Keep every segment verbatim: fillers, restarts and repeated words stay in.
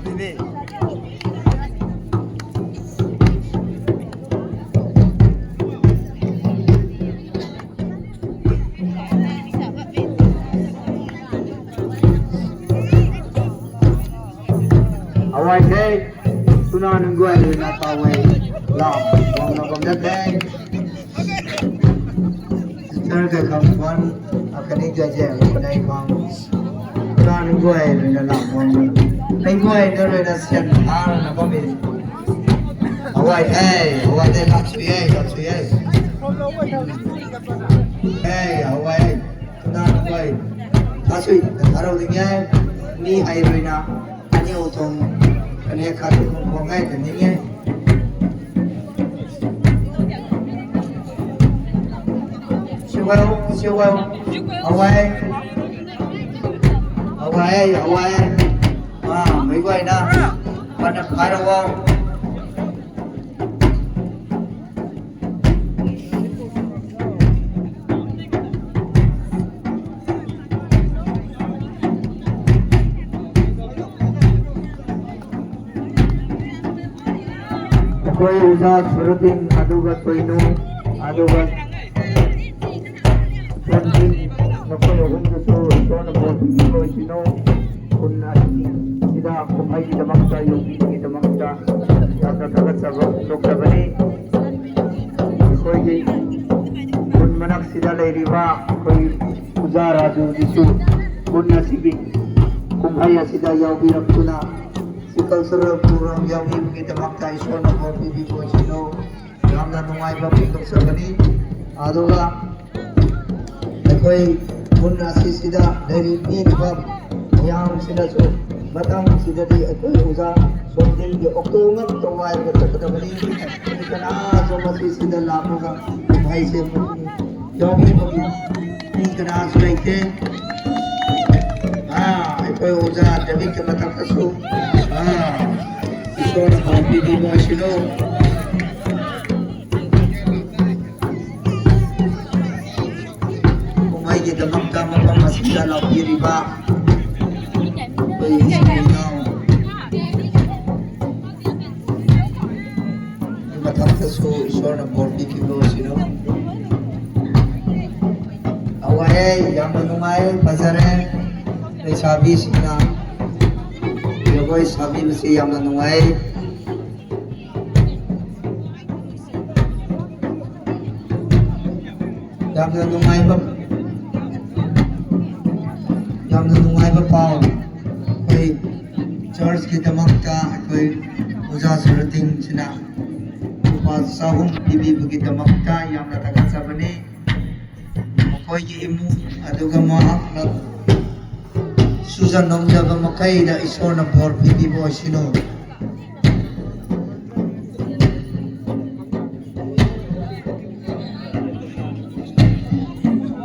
Didi. Awai the, tuna nunc guay rui na tawei lam guangna bam dat the. Sister kei khang kwan, akhatni jaje kanei khang, tuna nunc guay rui na lam guangna, nunc guay na rui na sian thar na bam e. Awai the, awai the, lam sui e, lam sui e. Hey, awai, tuna nunc guay, thasui na tharou ding e. Mi hei rui na, aniu tuang, kaniw khat tuang khwang e twna ning e. Siwau, siwau. Awai. Awai, awai. Ah, mei guay na. Pana phai rau. ꯑꯩꯈꯣꯏ ꯑꯣꯖꯥ ꯁꯨꯔꯨꯇꯤꯟ, ꯑꯗꯨꯒ ꯁꯣꯏꯅꯨ, ꯑꯗꯨꯒ ꯁꯣꯟꯖꯤꯟ, ꯅꯈꯣꯏ ꯑꯍꯨꯝꯗꯨꯁꯨ ꯏꯁꯣꯔꯅ ꯕꯣꯔ ꯄꯤꯕꯤꯕ ꯑꯣꯏꯁꯅꯨ꯫ ꯈꯨꯟ ꯑꯁꯤꯗ ꯀꯨꯝꯍꯩꯒꯤꯗꯃꯛꯇ, ꯌꯧꯕꯤꯕꯒꯤꯗꯃꯛꯇ ꯌꯥꯝꯅ ꯊꯥꯒꯠꯆꯕ ꯐꯣꯡꯗꯣꯛꯆꯕꯅꯤ꯫ ꯑꯩꯈꯣꯏꯒꯤ ꯈꯨꯟ ꯃꯅꯥꯛꯁꯤꯗ ꯂꯩꯔꯤꯕ ꯑꯩꯈꯣꯏ ꯑꯣꯖꯥ ꯔꯥꯖꯨꯒꯤꯁꯨ ꯈꯨꯟ ꯑꯁꯤꯒꯤ ꯀꯨꯝꯍꯩ ꯑꯁꯤꯗ ꯌꯥꯎꯕꯤꯔꯛꯇꯨꯅ, ꯁꯤ cultural program ꯌꯥꯎꯕꯤꯕꯒꯤꯗꯃꯛꯇ ꯏꯁꯣꯔꯅ ꯕꯣꯔ ꯄꯤꯕꯤꯕ ꯑꯣꯏꯁꯅꯨ꯫ ꯌꯥꯝꯅ ꯅꯨꯡꯉꯥꯏꯕ ꯐꯣꯡꯗꯣꯛꯆꯕꯅꯤ꯫ ꯑꯗꯨꯒ ꯑꯩꯈꯣꯏ ꯈꯨꯟ ꯑꯁꯤꯁꯤꯗ ꯂꯩꯔꯤꯕ ꯃꯤꯌꯥꯝꯁꯤꯅꯁꯨ, ꯃꯇꯝꯁꯤꯗꯗꯤ ꯑꯩꯈꯣꯏ ꯑꯣꯖꯥ ꯁꯣꯝꯗꯒꯤ ꯑꯣꯛꯇꯣ ꯉꯥꯛꯇ ꯋꯥꯏꯔꯒ ꯆꯠꯀꯗꯕꯅꯤ꯫ ꯃꯤ ꯀꯅꯥꯁꯨ ꯃꯁꯤꯁꯤꯗ ꯂꯥꯛꯂꯒ ꯀꯨꯝꯍꯩꯁꯦ ꯌꯥꯎꯕꯤꯕꯒꯤ ꯃꯤ ꯀꯅꯥꯁꯨ ꯂꯩꯇꯦ꯫ ꯑꯥ, ꯑꯩꯈꯣꯏ ꯑꯣꯖꯥ ꯗꯦꯕꯤꯠꯀꯤ ꯃꯊꯛꯇꯁꯨ, ꯑꯥ, ꯏꯁꯣꯔꯅ ꯕꯣꯔ ꯄꯤꯕꯤꯕ ꯑꯣꯏꯁꯅꯨ꯫ ꯀꯨꯝꯍꯩꯒꯤꯗꯃꯛꯇ ꯃꯐꯝ ꯑꯁꯤꯗ ꯂꯥꯛꯄꯤꯔꯤꯕ ꯑꯩꯈꯣꯏ ꯏꯆꯤꯟ ꯏꯅꯥꯎ ꯃꯊꯛꯇꯁꯨ ꯏꯁꯣꯔꯅ ꯕꯣꯔ ꯄꯤꯕꯤꯕ ꯑꯣꯏꯁꯅꯨ꯫ ꯑꯋꯥꯏ, ꯌꯥꯝꯅ ꯅꯨꯡꯉꯥꯏ, ꯐꯖꯔꯦ꯫ ꯂꯩꯁꯥꯕꯤꯁꯤꯡꯅ ꯖꯒꯣꯏ ꯁꯥꯕꯤꯕꯁꯤ ꯌꯥꯝꯅ ꯅꯨꯡꯉꯥꯏ꯫ ꯌꯥꯝꯅ ꯅꯨꯡꯉꯥꯏꯕ, ꯌꯥꯝꯅ ꯅꯨꯡꯉꯥꯏꯕ ꯄꯥꯎ꯫ ꯑꯩꯈꯣꯏ church ꯀꯤꯗꯃꯛꯇ ꯑꯩꯈꯣꯏ ꯑꯣꯖꯥ ꯁꯨꯔꯇꯤꯟꯁꯤꯅ ꯂꯨꯄꯥ ꯆꯍꯨꯝ ꯄꯤꯕꯤꯕꯒꯤꯗꯃꯛꯇ ꯌꯥꯝꯅ ꯊꯥꯒꯠꯆꯕꯅꯤ꯫ ꯃꯈꯣꯏꯒꯤ ꯏꯃꯨꯡ ꯑꯗꯨꯒ ꯃꯍꯥꯛꯅ ꯁꯨꯖꯅꯣꯝꯖꯕ ꯃꯈꯩꯗ ꯏꯁꯣꯔꯅ ꯕꯣꯔ ꯄꯤꯕꯤꯕ ꯑꯣꯏꯁꯅꯨ꯫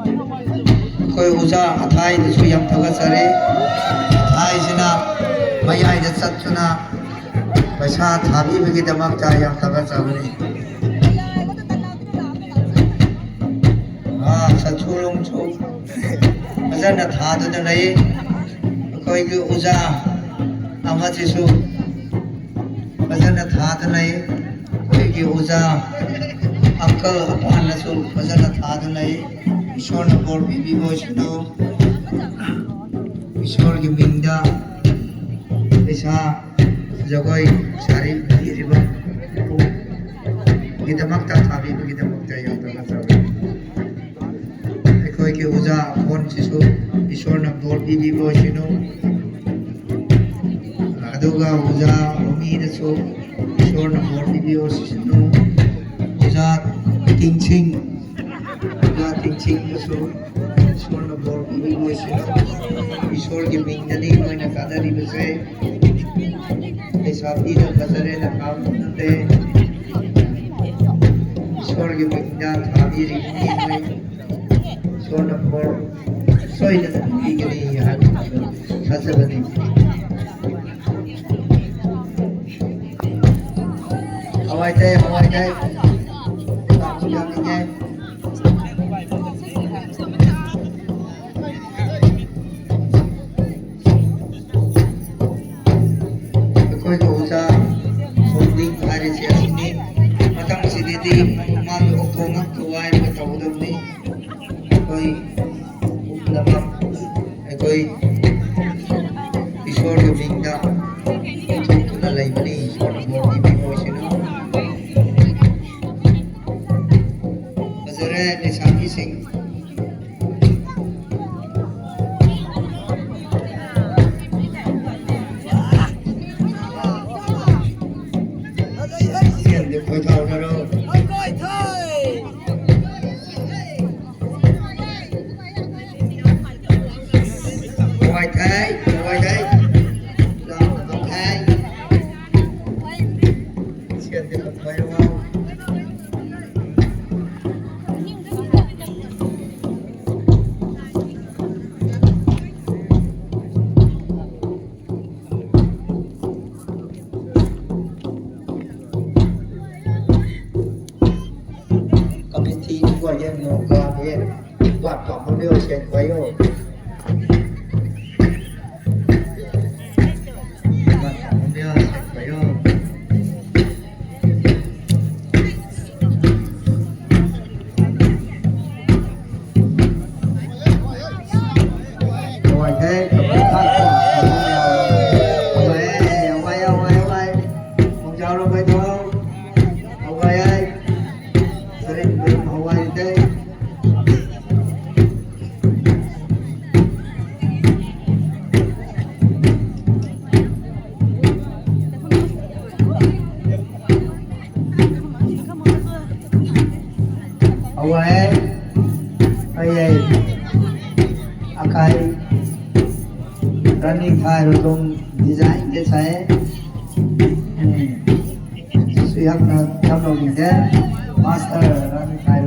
ꯑꯩꯈꯣꯏ ꯑꯣꯖꯥ ꯑꯊꯥꯏꯗꯁꯨ ꯌꯥꯝ ꯊꯥꯒꯠꯆꯔꯤ꯫ ꯑꯊꯥꯏꯁꯤꯅ ꯃꯌꯥꯏꯗ ꯆꯠꯇꯨꯅ ꯄꯩꯁꯥ ꯊꯥꯕꯤꯕꯒꯤꯗꯃꯛꯇ ꯌꯥꯝ ꯊꯥꯒꯠꯆꯕꯅꯤ꯫ ꯑꯥ, ꯁꯥꯊꯨ ꯂꯣꯡꯁꯨ ꯐꯖꯅ ꯊꯥꯗꯨꯅ ꯂꯩ꯫ ꯑꯩꯈꯣꯏꯒꯤ ꯑꯣꯖꯥ ꯑꯃꯁꯤꯁꯨ ꯐꯖꯅ ꯊꯥꯗꯨꯅ ꯂꯩ꯫ ꯑꯩꯈꯣꯏꯒꯤ ꯑꯣꯖꯥ uncle ꯑꯄꯥꯟꯅꯁꯨ ꯐꯖꯅ ꯊꯥꯗꯨꯅ ꯂꯩ꯫ ꯏꯁꯣꯔꯅ ꯕꯣꯔ ꯄꯤꯕꯤꯕ ꯑꯣꯏꯁꯅꯨ꯫ ꯏꯁꯣꯔꯒꯤ ꯃꯤꯡꯗ ꯄꯩꯁꯥ ꯖꯒꯣꯏ ꯁꯥꯔꯤ ꯄꯤꯔꯤꯕ ꯒꯤꯗꯃꯛꯇ, ꯊꯥꯕꯤꯕꯒꯤꯗꯃꯛꯇ ꯌꯥꯝꯅ ꯊꯥꯒꯠꯆꯔꯤ꯫ ꯑꯩꯈꯣꯏꯒꯤ ꯑꯣꯖꯥ ꯑꯄꯣꯟꯁꯤꯁꯨ ꯏꯁꯣꯔꯅ ꯕꯣꯔ ꯄꯤꯕꯤꯕ ꯑꯣꯏꯁꯅꯨ꯫ ꯑꯗꯨꯒ ꯑꯣꯖꯥ ꯃꯃꯤꯗꯁꯨ ꯏꯁꯣꯔꯅ ꯕꯣꯔ ꯄꯤꯕꯤꯕ ꯑꯣꯏꯁꯅꯨ꯫ ꯑꯣꯖꯥ ꯇꯤꯡꯁꯤꯡ, ꯑꯣꯖꯥ ꯇꯤꯡꯁꯤꯡꯗꯁꯨ ꯏꯁꯣꯔꯅ ꯕꯣꯔ ꯄꯤꯕꯤꯕ ꯑꯣꯏꯁꯅꯨ꯫ ꯏꯁꯣꯔꯒꯤ ꯃꯤꯡꯗꯅꯤ ꯃꯣꯏꯅ ꯀꯥꯟꯅꯔꯤꯕꯁꯦ꯫ ꯂꯩꯁꯥꯕꯤꯅ ꯐꯖꯔꯦꯅ ꯈꯥꯝꯕ ꯅꯠꯇꯦ꯫ ꯏꯁꯣꯔꯒꯤ ꯃꯤꯡꯗ ꯊꯥꯕꯤꯔꯤꯕꯅꯤ ꯃꯣꯏ꯫ ꯏꯁꯣꯔꯅ ꯕꯣꯔ ꯁꯣꯏꯗꯅ ꯄꯤꯒꯅꯤ ꯍꯥꯏꯕ ꯊꯥꯖꯕꯅꯤ꯫ ꯍꯋꯥꯏ ꯇꯥꯏ, ꯍꯋꯥꯏ ꯇꯥꯏ꯫ ꯆꯥꯛꯁꯨ ꯌꯥꯝ ꯏꯪꯉꯦ꯫ Leisami sing. Sian di koi thau na ro. Koi thei, koi thei. Lam na koi thei. Sian di koi thau. Committee guay e, nunc guay e, guat pam bam ni o, sian guay o. Guat pam bam ni o, sian guay o. Guay the, guay, guay, guay, guay. Mong jao lou guay tho. Guay e. Sarin, guay, guay the. Awai, ai ai, akai, running thai rui tuang design de sa e. Hmm. Sui hak na cham lou ding de, master running thai